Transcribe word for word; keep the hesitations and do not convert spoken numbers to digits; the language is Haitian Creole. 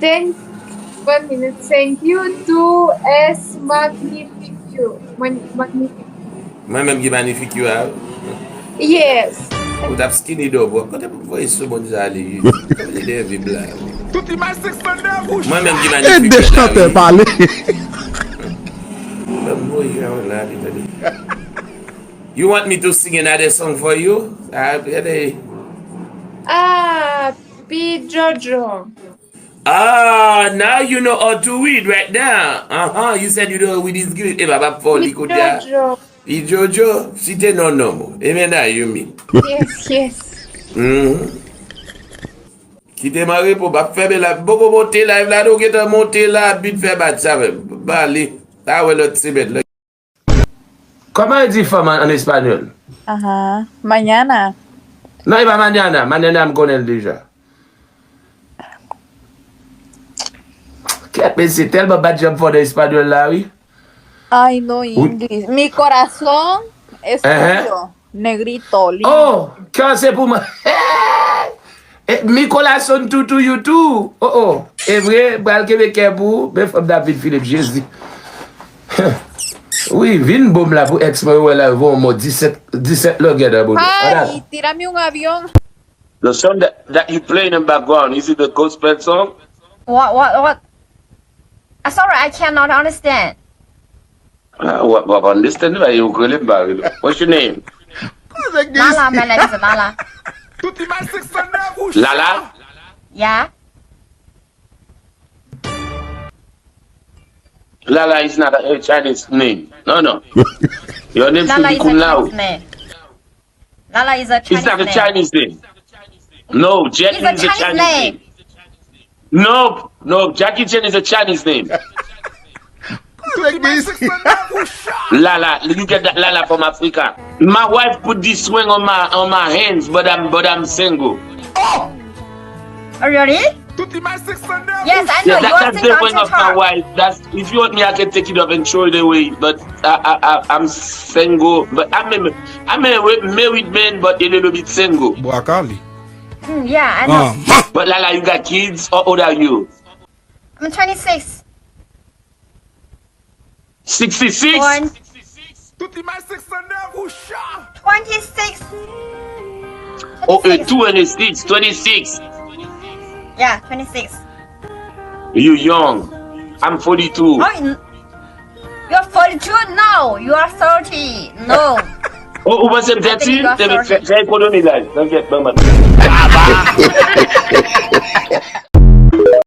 Thank, one minute. Thank you to S Magnifique you. Magnifique. Mwen menm ki manifik yo a. Yes. Ou t ap skinny dog wap. Kote pou voye sou moun sa ale. Kote de vi bla. Tout imaj sèks tande bouch. Mwen menm ki E manifik de yo chantè la. Pale. Mwen voye yon la li tande. You want me to sing another song for you? Ah, gade. Ah, P Jojo. Ah, now you know how to weed right now. Uh-huh. You said you don't weed is good. E pa pa fò li kote a. Jojo. P Jojo, site non non mo. E men na you mean. Yes, yes. Mhm. Kite m an repo, m ap fèmen la. Poko monte live la, nou gentan monte la, bit fè bat sa menm. Bale. Sa wè lòt semèn la. Kòman yo di fanm an, an espanyòl? Aha. Mañana. Non, e pa mañana. Mañana m konnen l deja. Kèt, men se tèlman bat janm fò nan espanyòl la, wi. Ay, no English. Mi corazón es Ehe. tuyo. Negrito, lindo. Oh, kè se pou mwen. Eh, mi corazón tu tuyo tu. Oh, oh. E vre, m pral kenbe kè pou ou. Men fanm David Philippe, Jezi. Wi, vin bon m la pou ex mwen wè la, voye yon mo disèt, disèt longè nan bodo. Ay, tírame un avión. The song that, that you play in the background, is it the gospel song? What, what, what? Uh, sorry, I cannot understand. Uh, what, what understand? Why you really married? What's your name? Lala, my name is Lala. Tout imaj sèks tande bouch. Lala? Yeah. Lala is not a, a Chinese name. No, no. Your name should Lala be is a Kunlao. Chinese name. Lala is a Chinese It's not a name. Chinese name. No, Jackie It's a is a Chinese Chinese name. name. No, no, Jackie Chan is a Chinese name. Tout imaj sèks tande bouch. Lala, you get that Lala from Africa. My wife put this ring on my on my hands, but I'm but I'm single. Oh, really? Tout imaj sèks tande Yes, bouch. I know. Yeah, that, You are that's the single ring of my guitar. Wife. That's if you want me, I can take it off and throw it away. But I, I, I I'm single. But I'm a, I'm a married man, but a little bit single. Bwa kale. Mm, yeah, I know. Ah. But Lala, you got kids? How old are you? I'm twenty-six. Sixty-six. Born Tout imaj sèks tande bouch. twenty-six. Oh, uh, twenty-six, twenty-six. Yeah, twenty-six. You young. I'm forty-two. Oh, n- you're forty-two? No, you are thirty. No. Oh, ou panse m I think thirty? you are Fè thirty. fè ekonomi la. Don't get my money.